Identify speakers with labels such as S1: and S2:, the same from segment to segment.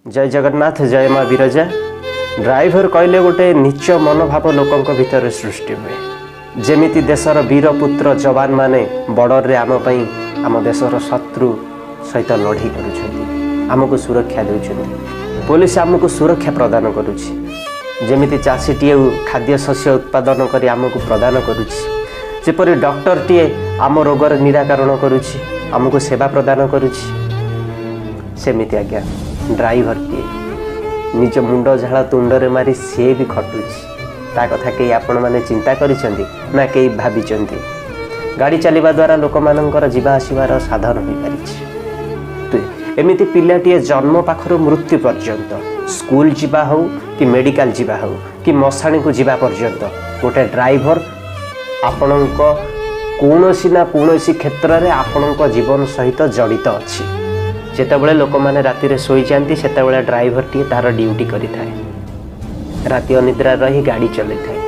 S1: ଜୟ ଜଗନ୍ନାଥ, ଜୟ ମା ବିରଜା। ଡ୍ରାଇଭର କହିଲେ ଗୋଟେ ନୀଚ ମନୋଭାବ ଲୋକଙ୍କ ଭିତରେ ସୃଷ୍ଟି ହୁଏ। ଯେମିତି ଦେଶର ବୀରପୁତ୍ର ଯବାନମାନେ ବର୍ଡ଼ରରେ ଆମ ପାଇଁ ଆମ ଦେଶର ଶତ୍ରୁ ସହିତ ଲଢ଼େଇ କରୁଛନ୍ତି, ଆମକୁ ସୁରକ୍ଷା ଦେଉଛନ୍ତି, ପୋଲିସ ଆମକୁ ସୁରକ୍ଷା ପ୍ରଦାନ କରୁଛି, ଯେମିତି ଚାଷୀଟିଏ ଖାଦ୍ୟ ଶସ୍ୟ ଉତ୍ପାଦନ କରି ଆମକୁ ପ୍ରଦାନ କରୁଛି, ଯେପରି ଡକ୍ଟରଟିଏ ଆମ ରୋଗର ନିରାକରଣ କରୁଛି, ଆମକୁ ସେବା ପ୍ରଦାନ କରୁଛି, ସେମିତି ଆଜ୍ଞା ଡ୍ରାଇଭରଟିଏ ନିଜ ମୁଣ୍ଡ ଝାଳ ତୁଣ୍ଡରେ ମାରି ସିଏ ବି ଖଟୁଛି। ତା କଥା କେହି ଆପଣମାନେ ଚିନ୍ତା କରିଛନ୍ତି ନା କେହି ଭାବିଛନ୍ତି? ଗାଡ଼ି ଚାଲିବା ଦ୍ୱାରା ଲୋକମାନଙ୍କର ଯିବା ଆସିବାର ସାଧନ ହୋଇପାରିଛି। ଏମିତି ପିଲାଟିଏ ଜନ୍ମ ପାଖରୁ ମୃତ୍ୟୁ ପର୍ଯ୍ୟନ୍ତ, ସ୍କୁଲ ଯିବା ହେଉ କି ମେଡ଼ିକାଲ ଯିବା ହେଉ କି ମଶାଣିକୁ ଯିବା ପର୍ଯ୍ୟନ୍ତ, ଗୋଟେ ଡ୍ରାଇଭର ଆପଣଙ୍କ କୌଣସି ନା କୌଣସି କ୍ଷେତ୍ରରେ ଆପଣଙ୍କ ଜୀବନ ସହିତ ଜଡ଼ିତ ଅଛି। ଯେତେବେଳେ ଲୋକମାନେ ରାତିରେ ଶୋଇଯାଆନ୍ତି, ସେତେବେଳେ ଡ୍ରାଇଭରଟିଏ ତାର ଡ୍ୟୁଟି କରିଥାଏ, ରାତି ଅନିଦ୍ରା ରହି ଗାଡ଼ି ଚଲେଇଥାଏ।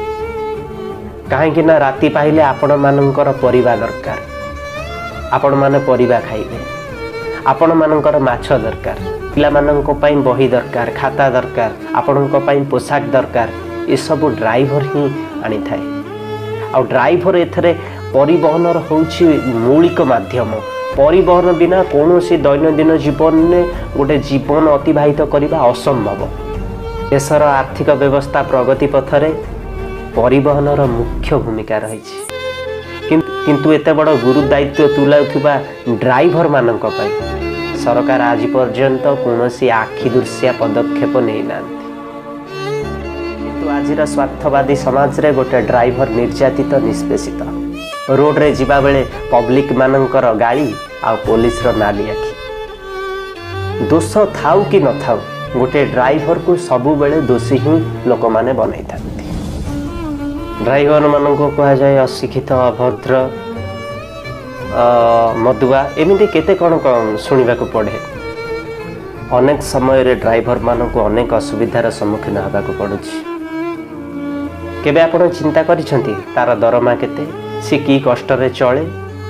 S1: କାହିଁକି ନା ରାତି ପାହିଲେ ଆପଣମାନଙ୍କର ପରିବା ଦରକାର, ଆପଣମାନେ ପରିବା ଖାଇବେ, ଆପଣମାନଙ୍କର ମାଛ ଦରକାର, ପିଲାମାନଙ୍କ ପାଇଁ ବହି ଦରକାର, ଖାତା ଦରକାର, ଆପଣଙ୍କ ପାଇଁ ପୋଷାକ ଦରକାର। ଏସବୁ ଡ୍ରାଇଭର ହିଁ ଆଣିଥାଏ। ଆଉ ଡ୍ରାଇଭର ଏଥିରେ ପରିବହନର ହେଉଛି ମୌଳିକ ମାଧ୍ୟମ। ପରିବହନ ବିନା କୌଣସି ଦୈନନ୍ଦିନ ଜୀବନରେ ଗୋଟେ ଜୀବନ ଅତିବାହିତ କରିବା ଅସମ୍ଭବ। ଦେଶର ଆର୍ଥିକ ବ୍ୟବସ୍ଥା ପ୍ରଗତି ପଥରେ ପରିବହନର ମୁଖ୍ୟ ଭୂମିକା ରହିଛି। କିନ୍ତୁ ଏତେ ବଡ଼ ଗୁରୁ ଦାୟିତ୍ୱ ତୁଲାଉଥିବା ଡ୍ରାଇଭରମାନଙ୍କ ପାଇଁ ସରକାର ଆଜି ପର୍ଯ୍ୟନ୍ତ କୌଣସି ଆଖି ଦୃଶିଆ ପଦକ୍ଷେପ ନେଇନାହାନ୍ତି। କିନ୍ତୁ ଆଜିର ସ୍ୱାର୍ଥବାଦୀ ସମାଜରେ ଗୋଟେ ଡ୍ରାଇଭର ନିର୍ଯାତିତ, ନିଷ୍ପେଷିତ। ରୋଡ଼ରେ ଯିବାବେଳେ ପବ୍ଲିକ ମାନଙ୍କର ଗାଳି ଆଉ ପୋଲିସର ନାଲି ଆଖି। ଦୋଷ ଥାଉ କି ନଥାଉ, ଗୋଟେ ଡ୍ରାଇଭରକୁ ସବୁବେଳେ ଦୋଷୀ ହିଁ ଲୋକମାନେ ବନେଇଥାନ୍ତି। ଡ୍ରାଇଭରମାନଙ୍କୁ କୁହାଯାଏ ଅଶିକ୍ଷିତ, ଅଭଦ୍ର, ମଦୁଆ, ଏମିତି କେତେ କ'ଣ କ'ଣ ଶୁଣିବାକୁ ପଡ଼େ। ଅନେକ ସମୟରେ ଡ୍ରାଇଭରମାନଙ୍କୁ ଅନେକ ଅସୁବିଧାର ସମ୍ମୁଖୀନ ହେବାକୁ ପଡ଼ୁଛି। କେବେ ଆପଣ ଚିନ୍ତା କରିଛନ୍ତି, ତାର ଦରମା କେତେ, ସେ କି କଷ୍ଟରେ ଚଳେ?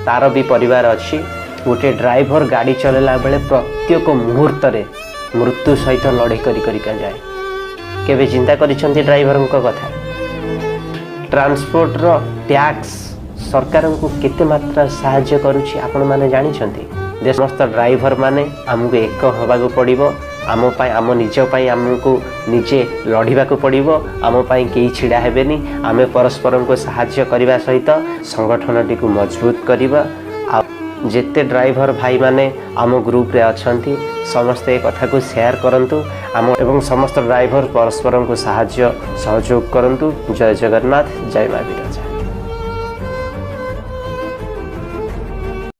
S1: ତାର ବି ପରିବାର ଅଛି। ଗୋଟେ ଡ୍ରାଇଭର ଗାଡ଼ି ଚଲେଇଲା ବେଳେ ପ୍ରତ୍ୟେକ ମୁହୂର୍ତ୍ତରେ ମୃତ୍ୟୁ ସହିତ ଲଢ଼େଇ କରି କରିକା ଯାଏ। କେବେ ଚିନ୍ତା କରିଛନ୍ତି ଡ୍ରାଇଭରଙ୍କ କଥା? ଟ୍ରାନ୍ସପୋର୍ଟର ଟ୍ୟାକ୍ସ ସରକାରଙ୍କୁ କେତେ ମାତ୍ରା ସାହାଯ୍ୟ କରୁଛି, ଆପଣମାନେ ଜାଣିଛନ୍ତି? ସମସ୍ତ ଡ୍ରାଇଭରମାନେ ଆମକୁ ଏକ ହେବାକୁ ପଡ଼ିବ। ଆମ ପାଇଁ, ଆମ ନିଜ ପାଇଁ ଆମକୁ ନିଜେ ଲଢ଼ିବାକୁ ପଡ଼ିବ। ଆମ ପାଇଁ କେହି ଛିଡ଼ା ହେବେନି। ଆମେ ପରସ୍ପରଙ୍କୁ ସାହାଯ୍ୟ କରିବା ସହିତ ସଂଗଠନଟିକୁ ମଜବୁତ କରିବା। ଆଉ ଯେତେ ଡ୍ରାଇଭର ଭାଇମାନେ ଆମ ଗ୍ରୁପରେ ଅଛନ୍ତି, ସମସ୍ତେ ଏ କଥାକୁ ସେୟାର କରନ୍ତୁ ଆମ ଏବଂ ସମସ୍ତ ଡ୍ରାଇଭର ପରସ୍ପରଙ୍କୁ ସାହାଯ୍ୟ ସହଯୋଗ କରନ୍ତୁ। ଜୟ ଜଗନ୍ନାଥ, ଜୟ ମା ବିରଜା।